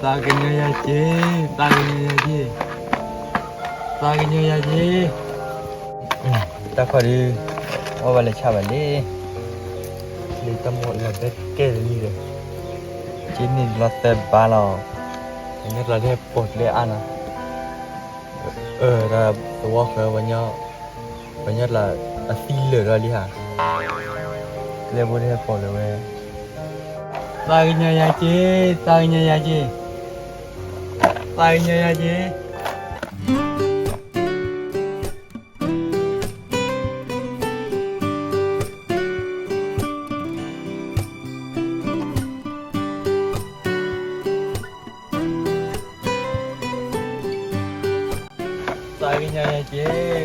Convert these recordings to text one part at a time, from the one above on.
သးကညီၤယၤက့ၤ, သးကညီၤယၤက့ၤ, သးကညီၤယၤက့ၤ. တၢ်ခီဒုး, အီၣ်ဘၣ်လဲၤဆၣ်ဘၣ်လံ, လံတၢ်မိၣ်လၢဘဲကဲလံဒီး, က့န့ၢ်လီၤသၢဘးလီၤ, ပှၤညီကျါဒ်ပိာ်ကျဲအါနီၤ, ဒီးသဝီဃၢၤ ပှၤညီကျါအသံလၢာ်ဒီးလံဧါ, ကျဲဖိဒ်ပိာ်လၢာ်ဝဲ, သးကညီၤယၤက့ၤ, သးကညီၤယၤက့ၤ, သးကညီၤယၤက့ၤ. သးကညီၤယၤက့ၤ,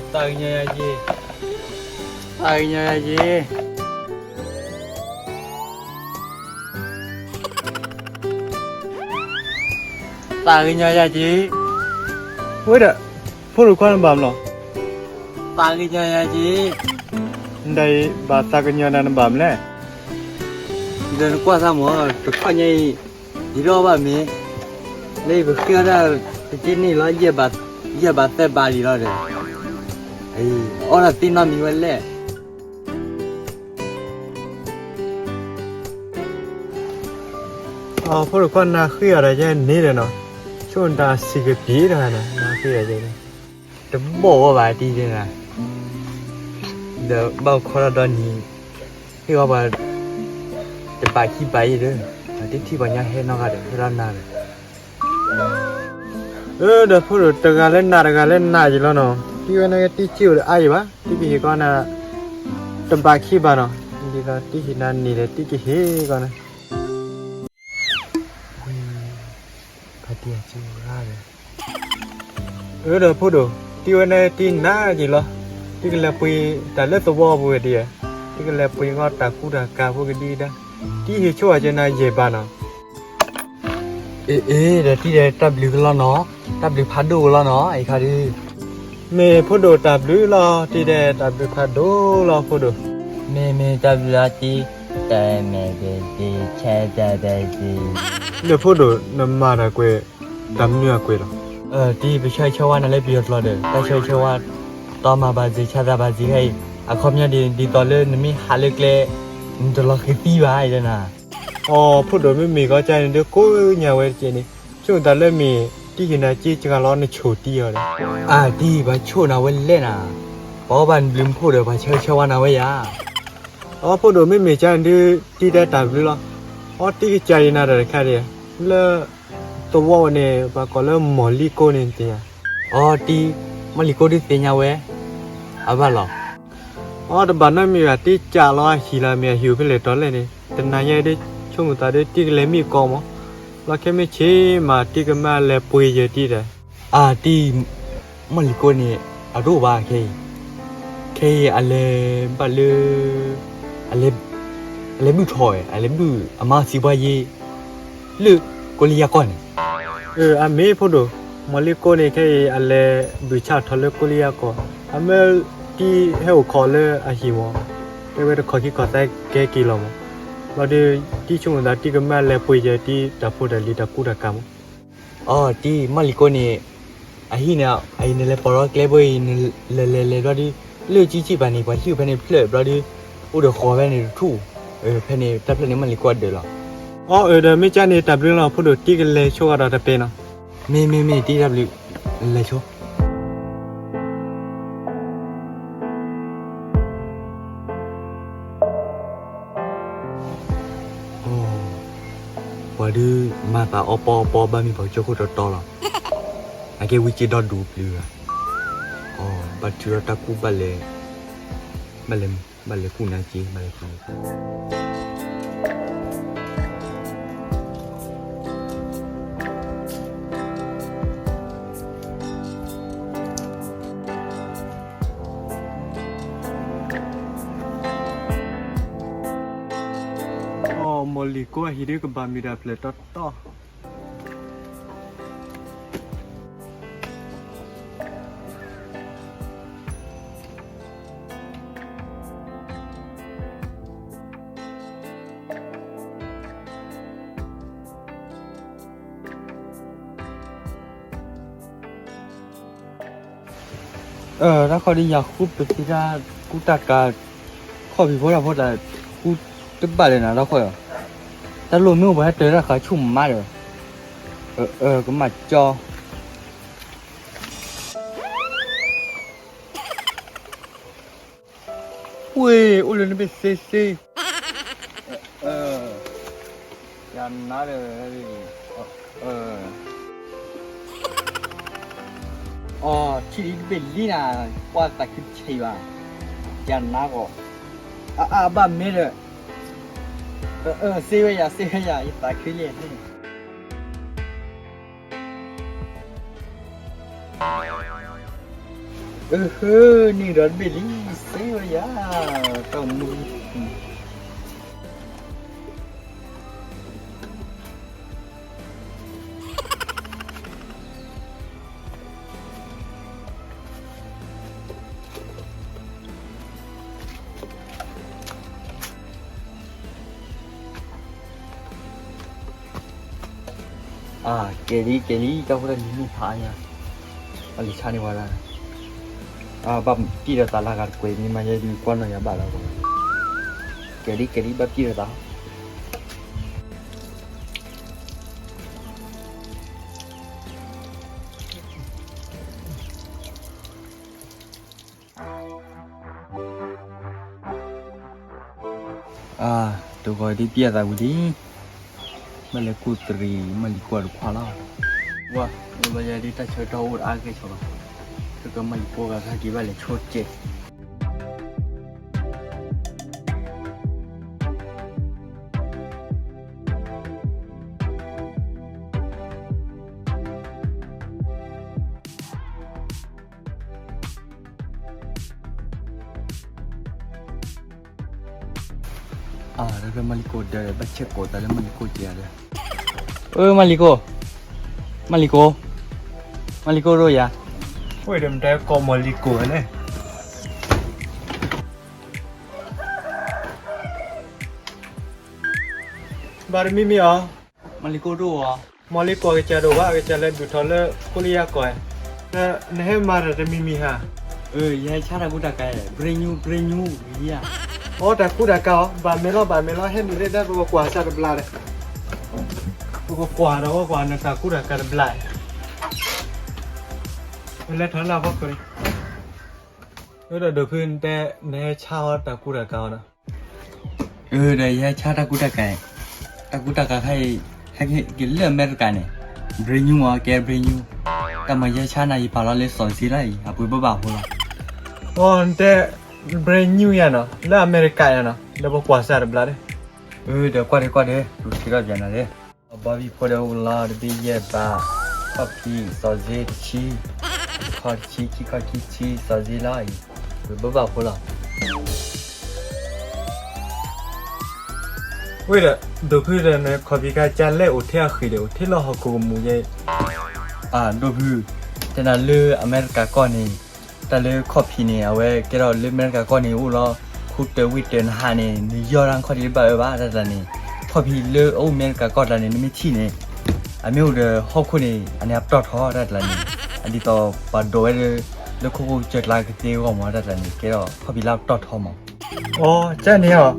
သးကညီၤယၤက့ၤ, သးကညီၤယၤက့ၤ, သးကညီၤယၤက့ၤ. ဝဲဒီး, ဖိဒိၣ်ခွါနဘၣ်မလီၤ, သးကညီၤယၤက့ၤ. နဒၣ်အံၤဘၣ်သးကညီၤနၤနဘၣ်မလဲၣ်. ဒီးနကွၢ်စၢ်မး တခီညါအံၤ, ယဒိၣ်ဘၣ်မ့ၢ်, လၢယပဃ့အီၣ်ဒၣ်, တက့န့ၢ်လီၤ, ယဲၢ်ဘးသၢဘးလံလီၤဒီး, အီၣ်ဒီးသ့ၣ်နီၣ်မံၤဝဲလဲၣ်. ဖိဒိၣ်ခွါနၤဃ့အီၤဒီးယဲန့ၣ်ဒီးနီၤ, ဆိၣ်နတၢ်စံးကပံၤတဂၤန့ၣ် နၤဃ့အီၤယဲန့ၣ်, တဘီၣ်ဝဲဘၣ်တံၤဒဲနၤ, ဒီးဘၣ်ခီထီၣ်ဒီနံၤ, ဟ့ၣ်အီၣ်ပှၤ, တဘးခံဘးအံၤဒီး, တထံၣ်ပှၤညီဟဲနီတဂၤဒီး ဟဲလီၤနၤဒီး အၢ ဒီးဖိဒိၣ်တဂၤလၢနၤတဂၤလၢနၤယံၤလီၤနီၤ, တံၢ်ဝဲန့ၣ်ကတံၢ်စ့ၢ်အိၣ်ဒီးအါယံၤဘၣ်, တံၢ်ကဟ့ၣ်ကီးနၤ, တဘးခံဘးနီၤ, ဒ်သိးတံၢ်ဟ့ၣ်နၤန့ၣ်ဒီးတံၢ်ကဟ့ၣ်ကီးနၤ, ဖါတံၢ်အစ့ၢ်ဂၤဒီး, အၢ ဒီးဖိဒိၣ်, တံၢ်ဝဲန့ၣ်တံၢ်နၤယံၤလီၤ, တံၢ်ကလဲၤပှ့ၤတၢ်လၢသဝီပူၤဝဲဒ်ဧါ, တံၢ်ကလဲၤပှ့ၤဂီၢ်တၢ်ကူတၢ်ကၤဖိကဒံကဒါ, တံၢ်ဟ့ၣ်ဆိၣ်အက့ၤနၤယဲၢ်ဘးနီၤ အ့ အ့ ဒီးတံၢ်ဒီးတၢ်ဘျုးကလီနီၤ, တၢ်ဘျုးဖးဒိၣ်ကလီနီၤ အံၤခါဒုး, မ့ၢ်ဖိဒိၣ်တၢ်ဘျုးလီၤ, တံၢ်ဒီးတၢ်ဘျုးဖးဒိၣ်လီၤဖိဒိၣ်, မ့မ့ၢ်တၢ်ဘျုးလီၤတံၢ်, တၢ်မဲာ်က့ၤက့ၤဆဲတၢ်တက့ၤ, ဒီးဖိဒိၣ်နမၤတၢ်ကွဲး, တၢ်မနုၤအကွဲးလီၤ, တံၢ်ပဆၢဂ့ၤဆၢဝါနၤလၢပယီၤကျိာ်ဒီး တၢ်ဆၢဂ့ၤဆၢဝါ, တီမၤဘၣ်စ့ၤ ဆါသးဘၣ်စ့ၤခဲအံၤ, အခီပညီဒ်သိးလၢနမ့ၢ်ဟးလၢကျဲ, နတလီၤဃံၤသံဘၣ်အံၤဒီးနၤ အိ ဖိဒိၣ်မ့မ့ၢ်ကီးကန့ၣ်ဒုးကိးညါဝဲတက့ၢ်န့ၣ်, ဆိၣ်သးလၢမ့ၢ်တံၢ်ဟ့ၣ်နၤစ့စှၤလီၤနဆိၣ်တံၢ်အီၤဒီး, အတံၢ် ပှၤဆိၣ်နၤဝဲလဲၣ်နၤ, ပှၤအီၣ်ဘၣ်နဘျုးမုၢ်ဖိဒီး ပှၤဆၢဂ့ၤဆၢဝါနၤဝဲယၤ, အိ ဖိဒိၣ်မ့မ့ၢ်ကန့ၣ်ဒုး တံၢ်တဲတၢ်ဘျုးလီၤ, အိ တံၢ်ကစၢ်ယနၤဒီးတခါဒံး, လၢ သဝီဝဲန့ၣ် ပှၤကိးလၢမီၢ်လံကိန့ၣ်သ့ၣ်ညါ, အိ တံၢ်, မီၢ်လံကိဒုးသ့ၣ်ညါဝဲ, အဘၣ်လီၤ အိ တဘၣ်နီတမံၤဘၣ်, တံၢ်ကးလီၤအဟံၣ်လၢမ့ၢ်အဟံၣ်အိၣ်ဖဲလဲၣ်တီၤလဲၣ်န့ၣ်, တနၤညါအံၤဒုး ဆိကမိၣ်သးဒုး တံၢ်ကလဲၤမံကီးမး, လီၢ်ခဲမ့ၢ်ဆ့းမး တံၢ်ကမၢလၢပှ့ၤယဲၢ်တံၢ်ဒီး, အတံၢ်, မီၢ်လံၤကိန့ၣ် အတအိၣ်ဘၣ်ခဲအံၤ, ခဲအံၤအလဲၤဘၣ်လၢ, အလဲၤ, အလဲၤဘုၣ်ထီၣ်ဝဲ အလဲၤဘုၣ်အမါစံးပှၤယ့ လၢကိလံယါကီၢ်န့ၣ်, အမ့ၢ်ဖိဒိၣ်, မီၢ်လံၤကိန့ၣ် ခဲအံၤအလဲၤဘုၣ်ဆၣ်ထီၣ်လၢကိလံယါကီၢ်, အမ့ၢ်တံၢ်ဟဲအိၣ်ခိးလၢအဟံၣ်မး, တဲဝဲတခီၣ်ခံခီၣ်သးကဲက့ၤလီၤမး, ဘျီဒုး, တံၢ်ဆိကမိၣ်သးတံၢ်ကမၢလဲၤပှ့ၤယဲၢ်တံၢ်တၢ်ဖိတၢ်လံၤတၢ်ကူတၢ်ကၤမး, အိ တံၢ် မီၢ်လံၤကိန့ၣ်, အဟံၣ်န့ၣ်, အအံၤနလဲၤပိာ်ထီၣ်ကျဲဘိအံၤ နလဲၤလဲၤလဲၤဘျီဒုး, လၢကံကံဘၣ်န့ၣ် ပှၤဟံၣ်ဖဲန့ၣ်ဖျၢၣ်ဘျီဒုး, အိၣ်ဒီးဃီၤဖဲန့ၣ်တထူၣ်, ဖဲန့ၣ်တၢ်ဖျၢၣ်န့ၣ်မီၢ်လံၤကိအဒၢးလီၤ, အိ အၢ ဒီးမ့ၢ်ကန့ၣ်တၢ်ဘျုးလီၤဖိဒိၣ် တံၢ်ကလဲၤဆိဂီၤဒီးတပ့ၤနီၤ, မ့ၢ်မ့ၢ်မ့ၢ်တံၢ်တၢ်ဘျုး, လဲၤဆိ ပှၤဒုးမၤသးအီပီအီပီဘၣ်မ့ၢ်ပှၤကၠိခိၣ်တီတီလီၤ, အကဲဝံစ့ဒီဒူပျုၤ, ဘၣ်ထုးဒီးတၢ်ကူၣ်ဘၣ်လဲၤ, ဘၣ်လဲၤ, ဘၣ်လဲၤကူၣ်နၤက့ၤ ဘၣ်လဲၤကူၣ်နၤက့ၤ အိ မီၢ်လံၤကိအဟံၣ်ဒုးကဘၣ်မုာ်တၢ်ဖျၢၣ်တီတီ အိ တၢ်ခီဒ်ယၤဃုပသံတၢ်ကူတၢ်ကၤ ခီၣ်ဖံးဖိတၢ်ဖိတၢ် ဃုတဘၣ်လၢၤနၤတၢ်ခီအံၤ, တၢ်လိၣ်မ့ၢ်အိၣ်ပှၤဟဲတၢၤတၢ်ဃးဆူၣ်မးဒီး, ကမၣ်ကၠီ ဝ့ၢ် အိၣ်လၢနဘ့ၣ်သ့သ့, ယနါဒီး, အီ ထံၣ်ဒ်တဘ့ၣ်လံနၤ, ကွၢ်သးခုတဆံးဘၣ်, ယနါဂီၢ်, အအါဘၣ်မ့ၢ်ဒီး, စ့ဝဲယၤ စ့ဝဲယၤ ယသးခုလံ. အဟၢ န့ၣ်ဒီးတဘ့ၣ်လံ, စ့ဝဲယၤ, တၢ်မူ အကဲလံ ကဲလံ တၢ်ဖိတၢ်လံၤမ့ၢ်ဖးအါညါ, အလံၤဆါန့ၢ်ဝဲဒၣ်, အဘၣ်ပံၢ်ဒီးသးလၢဂၤတကွဲးမ့ၢ်မၤယဲဒုးကွၢ်နီၢ်ယၤဘၣ်လီၤ, ကဲလံ ကဲလံ ဘၣ်ပံၢ်ဒီးသး အါ, တဂီၤဒ်ပျဲၢ်သးဝံၤလံ, မ့ၢ်လဲၤကူၣ်တရံး မၤလံၤကိၢ်တခွါလီၤ, ဝါ, အိၣ်လီၤယဲဒ်တၢ်ဆၢကတီၢ်အိၣ်တအါကဲဆိးလီၤ, တကမၤလံၤကိၢ်ဂၤဂၤက့ၤဘၣ်လဲၤဆိကဲး အါ, တၢ်ဖဲမၤလံၤကိၢ်ဒီး ဘၣ်ဆဲးကိးသးလၢမၤလံၤကိၢ်ကဲဒီး, အၢ မၤလံၤကိၢ်, မၤလံၤကိၢ်, မၤလံၤကိၢ်ဒိၣ်ယၤ, ဝဲဒီးမတၤကိးမၤလံၤကိၢ်န့ၣ် ဘၣ်တမံၤမံၤအီၤ, မၤလံၤကိၢ်ဒိၣ်အီၤ, မၤလံၤကိၢ်ကစၢ်ဒိၣ်ဘၣ် ကစၢ်လဲၤဒုးထီၣ်လၢကိလံယၤကီၢ်, နဟဲမၤတၢ်တမံၤမံၤဟါ, အၢ ယဟဲဆါတၢ်ကူတၢ်ကၤ, brand new brand new ယၤ, အီ တၢ်ကူတၢ်ကၤအီၤ ဘၣ်မဲာ်လီၤ ဘၣ်မဲာ်လီၤ ဟဲနုာ်လၢဒၣ်ပကကွၢ်စၢ်တဘျီဒီး, ပကကွၢ်ဒီးပကွၢ်နတၢ်ကူတၢ်ကၤတဘျီ, လဲၤထီၣ်လၢအဖီခိၣ်န့ၣ်, အၢ ဒီးဒိၣ်ဖုတဲ နဟဲဆါအီၤတၢ်ကူတၢ်ကၤအီၤနီၤ အၢ ဒီးယဟဲဆါတၢ်ကူတၢ်ကၤ, တၢ်ကူတၢ်ကၤခါအံၤ ဟဲက့ၤလၢအမဲရကၤန့ၣ်, brand new မ့ၢ်ကဲ brand new, တၢ်မၤယဟဲဆါနၤ ယပာ်လီၤလၢစီၤစ့လီၤအံၤ အပှ့ၤဘၣ်ဘၣ်ဖိလီၤ, အီ နတဲ brand new ယၤနီၤ လၢအမဲရကၤယၤနီၤ ဒီးပကွၢ်စၢ်တဘျီဒီး, အၢ ဒီးကွၢ်ဒီးကွၢ်ဒီး ပကထံၣ်ထီၣ်ပျးနၤဒီး, အဘီဘံၣ်ဖိဒီးအိၣ်လီၤတဘ့ၣ်ယဲၢ်ဘး, ခီၣ်ဖံး စီၤစ့တဆံ, တခီတဆံ ခံခီခံဆံ စီၤစ့လီၤအံၤ, ပှ့ၤဘၣ်ဘၣ်ဖိလီၤ ဝ့ၢ်ဒီး ဒိၣ်ဖုဒီးနခီၣ်ဖံးခါကၢ်လဲၣ်အိၣ်ထဲအဃံၤဒီး အိၣ်ထဲလၢဟီၣ်ခိၣ်ကမူၤယဲၢ်, အၢ ဒိၣ်ဖု, တနၤလၢအမဲရကၤကီၢ်န့ၣ်, တၢ်လၢခီၣ်ဖံးန့ၣ် အဝဲကဲထီၣ်လၢအမဲရကၤကီၢ်န့ၣ်အိၣ်လီၤ, ခူတၢၤဝ့ၢ်တၢၤနဟးန့ၣ် နယီၢ်တၢ်ခီၣ်ထံးတဘၣ်အၢဘၣ် တၢ်တလးန့ၣ်, ခီၣ်ဖံးလၢအအိၣ်မဲရကၤကီၢ်တလးန့ၣ် နမ့ၢ်ထံၣ်န့ၣ်, အမ့ၢ်အိၣ်ဒီးဟီၣ်ခိၣ်န့ၣ် အန့ၣ်အပတီၢ်ထီတၢ်တလးန့ၣ်, အဒ်သိးပှၤဒိးဝဲလၢ လၢခိၣ်ခိၣ်ကစၢၢ်ကျါကသ့အဂီၢ်မး တၢ်တလးန့ၣ် ကဲထီၣ်ခီၣ်ဖံးလၢအပတီၢ်ထီမး အီ ကန့ၣ်အီၤ,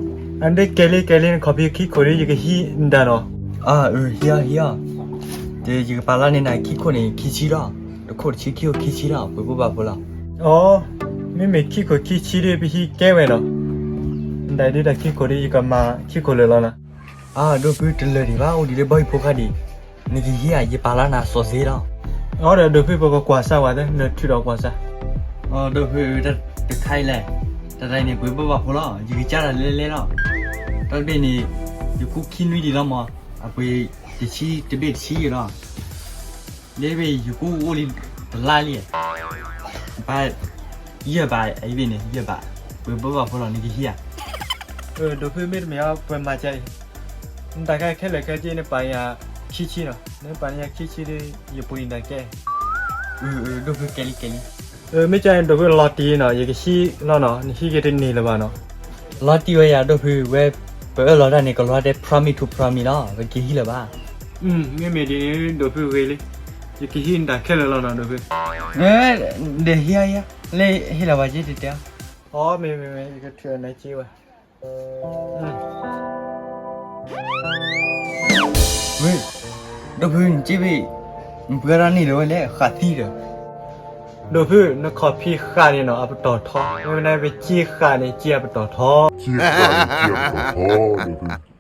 အဒ့ကဲလံကဲလံ နခီၣ်ဖံးခံခိၣ်ဒီး ယကဟံးနဒၣ်နီၤ, အၢ ဟံးအီၤဟံးအီၤ, ယကပာ်လီၤန့ၢ်နၤခံခိၣ်န့ၣ် ခံဆံဒီး, တခိၣ်တဆံ ခံခိၣ်ခံဆံဒီး ပှ့ၤဘၣ်ဘၣ်ဖိလီၤ, အီ, မ့မ့ၢ်ခံခိၣ်ခံဆံဒီး ပဟံးကဲဝဲနီၤ, နဒၣ်ဒ်တၢ်ခံခိၣ်ဒီး ယကမၤခံခိၣ်လၢာ်လီၤနီၤ, အၢ ဒိၣ်ဖုတလၢာ်ဒံးဘၣ် အိၣ်ဒံးလၢဘီဟံၣ်ဖိခါဒံး, နကဟံးဧါ ယပာ်လီၤနၤစီၤစ့လီၤ, အီဒီးဒိၣ်ဖု ပကကွၢ်စၢ်ဝဲသ့ နထုးဒီးကွၢ်စၢ်, အီ ဒိၣ်ဖု တခါအံၤလဲၣ်, တၢ်တခါအံၤန့ၣ် ပှ့ၤဘၣ်ဘၣ်ဖိလီၤ ယကစၢ်တၢ်လဲၤလဲၤလီၤ, တၢ်တဘ့ၣ်န့ၣ် ယကူၣ်ခံနွံဒံးလီၤမး, အပှ့ၤတဆံတဘ့ၣ်တဆံလီၤ, လၢဘ့ၣ်ယကူၣ်အိၣ်လံတလါလံ, ပၢ် ယဲၢ်ဘး အံၤဘ့ၣ်န့ၣ် ယဲၢ်ဘး, ပှ့ၤဘၣ်ဘၣ်ဖိလီၤ နကဟံးဧါ, ဒိၣ်ဖုမ့တမ့ၢ်အီၤ ပှဲၤမၤကဲအံၤ, နတၢ်ခဲခဲလၢာ်ခဲဆ့ နပာ်ယၤခံဆံနီၤ, နပာ်န့ၢ်ယၤခံဆံဒီး ယပှ့ၤနတၢ်ကဲအံၤ, ဒိၣ်ဖုကဲလံကဲလံ, မ့ၢ်ကဲအံၤ ဒိၣ်ဖုလီၤတံၢ်နီၤ ယကဟံးလီၤနီၤ နဟံးက့ၤတန့ၢ်လၢၤဘၣ်နီၤ, လီၤတံၢ်ဝဲယၤ ဒိၣ်ဖု ဝဲ ပအၢၣ်လီၤတၢ်န့ၣ် ကလီၤတဲ promise to promise လီၤ ပကဟံးလၢၤဘၣ်, မ့မ့ၢ်ဒ်န့ၣ် ဒိၣ်ဖုဂ့ၤလံ, ယကဟံးနတၢ်ခဲလၢာ်လီၤနီၤ ဒိၣ်ဖု, ဒီးဟံးဧါ လၢဟ့ၣ်လီၤပှၤက့တတဲ, အီ မ့ၢ်မ့ၢ်မ့ၢ် ယကထုးအနၢက့ဝဲ, ဝ့ၢ်, ဒီဖုနက့ဘ့ၣ်, နပှဲၤဒၣ်န့ၣ်လၢၤဝဲလဲၣ် ဃးသံဒီး, ဒီဖု နခီၣ်ဖံးဃးန့ၣ်နီၤ အပတီၢ်ထီ, မ့ၢ်ဝဲဒၣ်ပက့ဃးန့ၣ် က့အပတီၢ်ထီ, က့ဃးန့ၣ်က့အပတီၢ်ထီ, ဒီဖု